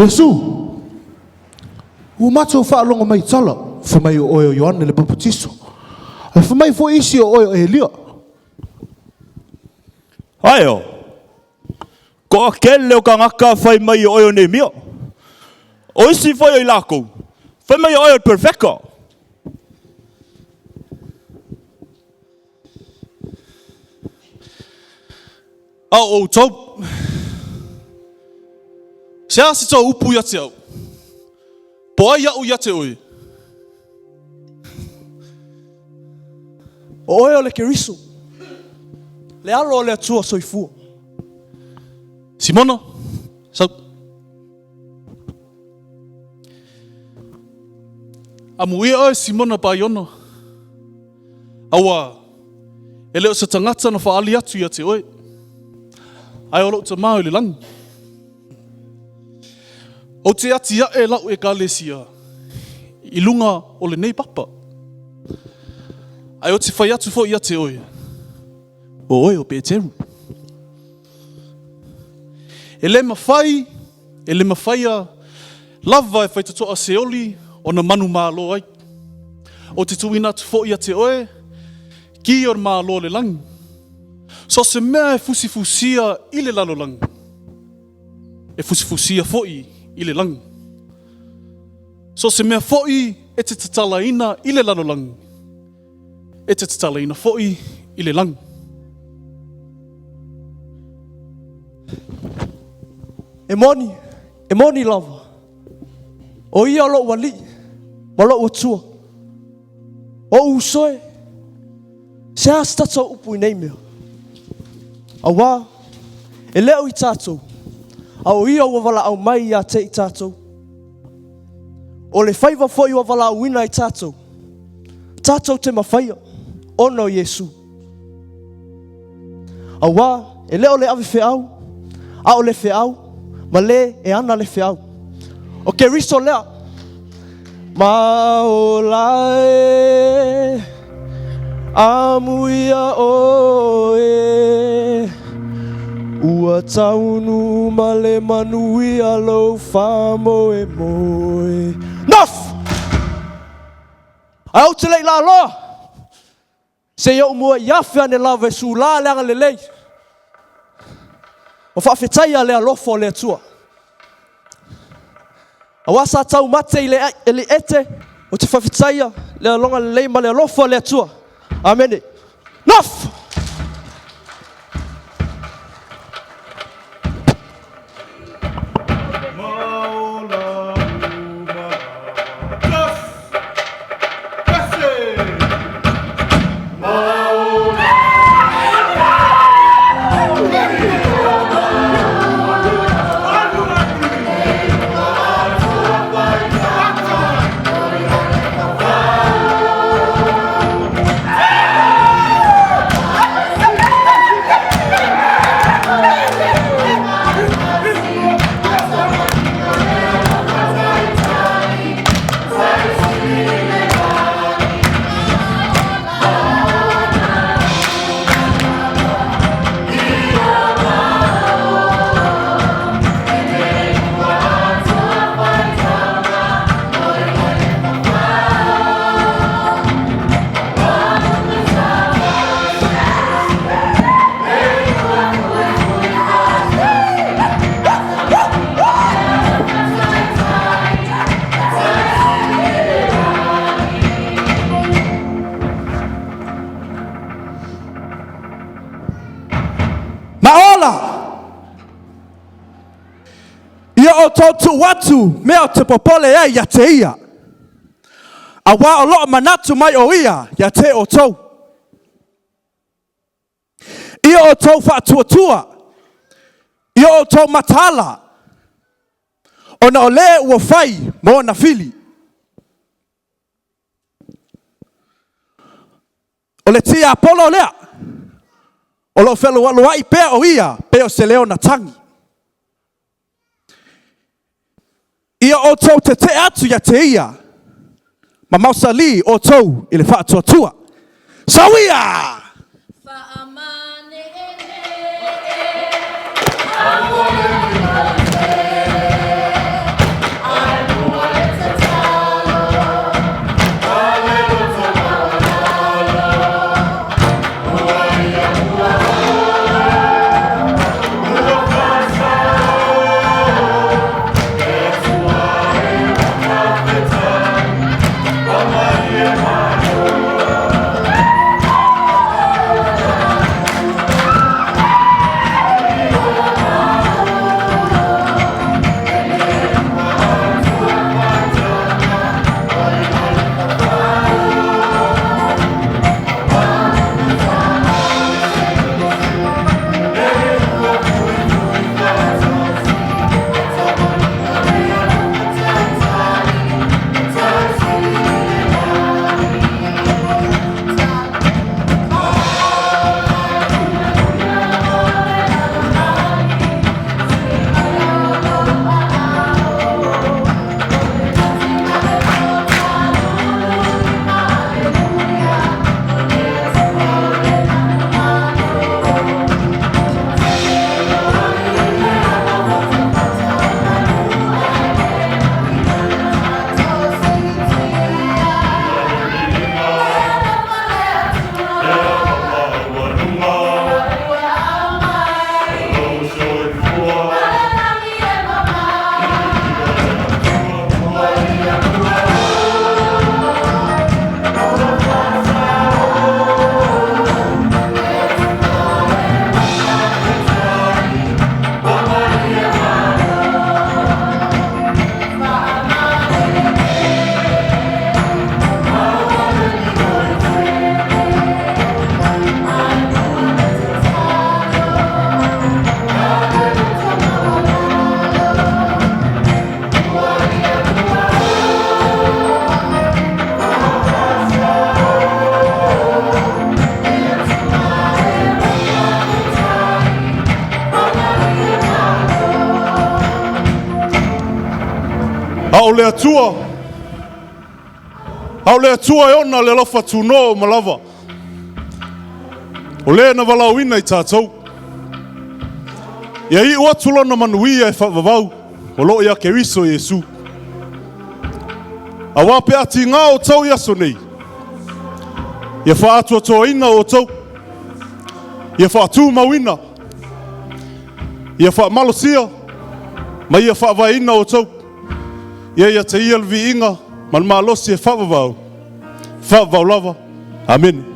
Iesu, ua matou faalogo mai i tala, fai mai o oe o Ioane le Papatiso, ae fai mai foi isi o oe o Elia. Ae o, toatele o tagata fai mai o oe o Neemia. O isi foi o i latou, fai mai o oe o le Perofeta. A o outou, se a se tou upu ia te au? Po ai aʻu ia te oe? O oe o le Keriso, le Alo o le Atua soifua. Simona, sau. Amuia oe Simona Paiona, auā e le o se tagata na faaali atu ia te oe, ae o lou Tama i le lagi. Ou te atiae lau Ekalesia i luga o lenei papa, ae ou te fai atu foi ia te oe, o oe o Peteru. E le mafai, e le mafaia lava e faitotoa Seoli ona manumalo ai. Ou te tuuina atu foi ia te oe, ki o le Malo o le lagi. So o se mea e fusifusia i le lalolagi, e fusifusia foi i le lagi. So o se mea foi e te tatalaina i le lalolagi, e te tatalaina foi i le lagi. E moni, e moni lava, o ia lou Alii ma lou Atua. O uso e, se a se tatou upu i nei mea? Auā, e le o i tatou, a o ia ua valaau mai ia te i tatou. O le faiva foi ua valaauina ai tatou, tatou te mafaia, ona o Iesu. Auā, e le o le ave feau, a o le feau, ma le e ana le feau. O Keriso lea. Ma ola e, amuia oe, ua taunu ma le manuia lou faamoemoe. Nofo! Ae ou te le i laloa. Se i ou mua i afe ane lava e sulā le agalelei ma faafetaia le alofa o le Atua. Auā sa tau mate i le ete, ou te faafetaia le alogalelei ma le alofa o le Atua. Amene. Nofo! Ma ola! Ia outou tuu atu mea o te popole ai ia te ia, auā o loo manatu mai o ia ia te outou. Ia outou faatuatua, ia outou mataala, ona o le ua fai ma ona fili. O le tiapolo lea, o lo o fealualuai pea o ia pei o se leo na tagi. Ia outou tetee atu ia te ia, ma mausali outou i le faatuatua. Sauia! A o le Atua, a o le Atua e ona le alofa tunoa uma lava, o le na valaauina i tatou. Ia iu atu lona manuia e faavavau o lo o ia Keriso Iesu. Aua pe a tiga outou i aso nei, ia faaatoatoaina outou, ia faatumauina, ia faamalosia ma ia faavaeina outou. Ia ia te ia le viiga ma le malosi e faavavau, faavavau lava. Amene.